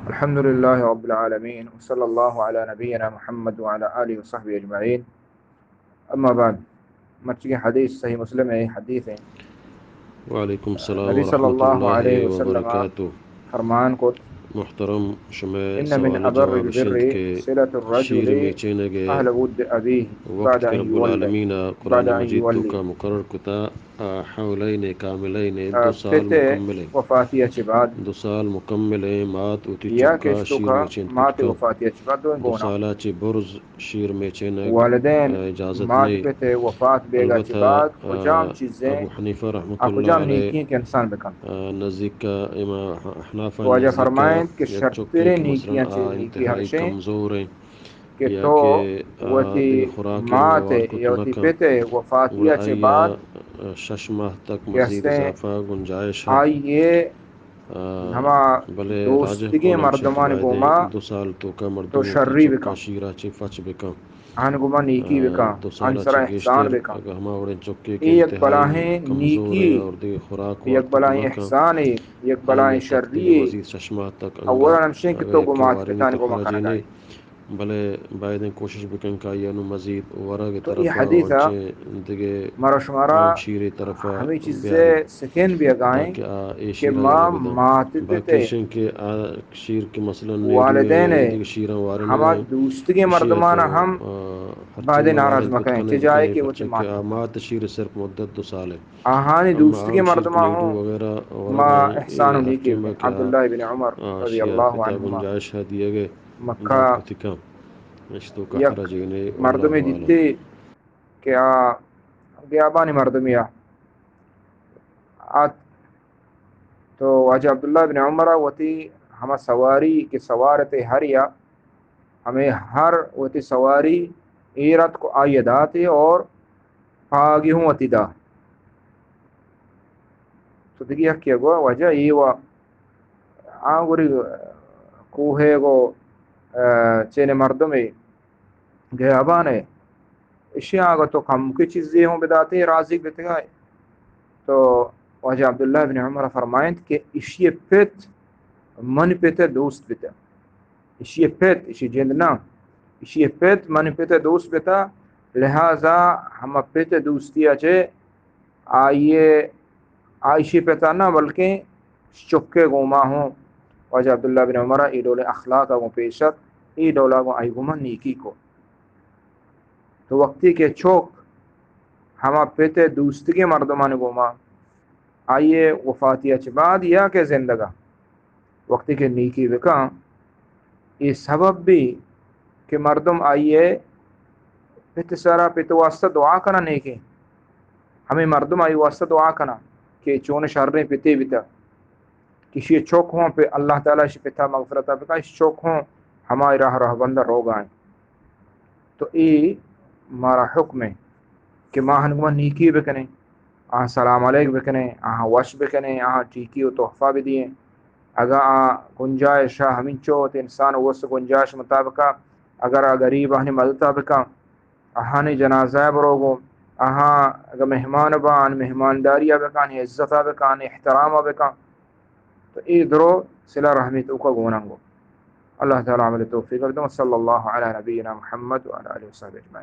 الحمد لله رب العالمين، وصلى الله على نبينا محمد وعلى آله وصحبه أجمعين. أما بعد، مرچی حدیث صحیح مسلم ءِ حدیث اِنت. وعلیکم السلام نبی صلی اللہ ورحمۃ اللہ علیہ وسلم وبرکاتہ. فرمان کت، محترم، شمئے ان من سوال ءِ ابر جواب اش اِنت البر کہ صلة الرجل شیر میچینگ ءِ اہل ود ابیہ وقت بعد کہ ان رب یولد، العالمین ءَ قرآن بعد ان مجید یولد. توکا مقرر کتا، آ، حولین کاملین، آ، دو سال پت ءِ مکمل اِنت. وفاتی ءَ چہ بعد دو سال مکمل اِنت، مات وتی یا کہ چکا شیر توکا میچینت مات کت کن. وفاتی ءَ چہ بعد دوئیں دو گونا. سال ءَ چہ برز شیر میچینگ، والدین، آ، اجازت مات نیست. پت ءِ وفات بیگا چہ البتہ، بعد آ، کجام چیزیں، ابو حنیفہ رحمۃ آ، اللہ کجام علیہ، نیکی اِنت کہ انسان بکن؟ آ، نزدیک امام احناف ءِ واجہ نزدیک فرمائیں کہ یک چکے شرتریں کہ مثلاً نیکیاں چہ آ نیکی انتہائی ہمیش اِنت کمزور اِنت کہ یا تو کہ، آ، وتی دگہ خوراک ءِ مات ءِ وار کت یا وتی نہ کن، پت ءِ وفاتی ءَ گڑا چہ آئی ءَ، بعد آ، شش ماہ تک کہ مزید ہستیں اضافہ گنجائش اِنت. آئی ءِ آ، ہما بلے راجح دوستگیں قول ہمیش اِنت کہ مردمانی باید گوما اِنت دو سال توکا تو مردم وتی شری چکا بکن. شیرا چہ پچ بکن. آہانی گوما نیکی آ، بکن. دو سال آہانی سرا چہ احسان گیشتر بکن. اگہ ہما وڑیں چکے کہ اے یک انتہائی بلاہیں کمزور نیکی، اِنت اور دگہ خوراک وار یک کت بلاہیں نہ کن، احسانے، یک آئی بلاہیں ءِ تکلیف شریے. مزید شش ماہ تک انگا اولاً ہمشیں کہ اگر تو یکے گو مات وارینی پتانی گوما تخرج کنگا اِنت، بلے باید اِنت کوشش بکن کہ آئی ءَ نوں مزید ورگ ءِ تو اے طرفا و حدیثا انچیں دگہ مارا شمارا شیرے طرفا ہمے چیزے بیاری سکین بیگا اِنت تاکہ آ اے کہ شیرا ما یلہ بدنت. مات پت باقی ءِ ایش اِنت کہ آ شیر کہ مثلاً نیڈو ءِ والدین ءِ دگہ شیراں وارینگ ہما اِنت، دوستگیں ایشی ءَ مردمان تو، ہم آ، ہرچی باید ناراض وارینت مکن کت کنئے، چہ جائے کہ کہ وتی پرچا کہ مات آ مات شیر صرف مدت دو سال اِنت. آہانی اما دوستگیں آ شیر کہ مردماں نیڈو ہوں وغیرہ ورگ ما ءَ اِنت، احسان و اے نیکی حکیم ءَ بکن. کہ آ، عبداللہ ابن عمر آ، رضی شیر اللہ پتا عنہما گنجائش ءَ دیگ ءَ مکہ دات کت کن. اش توکا یک حرج نہیں، مردمے واللہ اعلم. دیتے کہ آ بیابانی مردمے آ آت تو واجہ عبداللہ ابن عمر ءَ وتی ہما سواری کہ سوار اتے ہر یا ہمے ہر وتی سواری ایر اتک و آئی ءَ داتے اور پاگی ہوں وتی دا. تو دگہ یکے ءَ گو واجہ اے وا آ گوری کوہے گو، آ، چین مردمے گیابان ءَ، اشی آگا تو کمکے چیزے ہوں بداتے راضی بتگائے. تو واجہ عبداللہ ابن عمر فرمائنت کہ اشی پت من پت دوست بتا. اشی پت، اشی جند نہ، اشی پت من پت دوست بتا، لہذا ہما پت دوستی ءَ چہ آئی ءِ، آ اشی پتا نہ بلکیں چکے گوما ہوں واجہ عبداللہ بن عمر ءَ اے ڈول اخلاق ءَ گوں پیش ات، اے ڈول ءَ گوں آئی گوما نیکی کو. تو وقتی کہ چک ہما پت ءِ دوستگیں مردمانی گوما آئی ءِ وفاتی ءَ چہ بعد یا کہ زندگ ءَ وقتی کہ نیکی بکن، اے سبب بی کہ مردم آئی ءِ پت سرا پت واسطہ دعا کنن، نیکیں ہمے مردم آئی واسطہ دعا کنن کہ چون شریں پتے بیتا، کہ اشی چک ہوں پہ اللہ تعالی اشی پتا مغفرت بکن، اشی چک ہوں ہمائی راہ رہبند روگائیں. تو اے مارا حکم ہے کہ ما ہنگما نیکی بکنیں، آہاں سلام علیک بکنیں، آہاں وش بکنیں، آہاں ٹیکی و تحفہ بدییں. اگاں آ گنجائش ءَ ہمینچو وت انسان وس گنجائش مطابقا اگر آ غریب آہانی مدتا بکن، آہانی جنازہ ءَ برو گوں، آہاں اگاں مہمان باں، مہمانداری ءَ بکن، عزت ءَ بکن، احترام ءَ بکن، تو اے درو صلہ رحمی توکا گوناں گو. اللہ تعالی عمل توفیق بدن. صلی اللہ علی نبینا محمد وعلی آلہ وصحبہ اجمعین.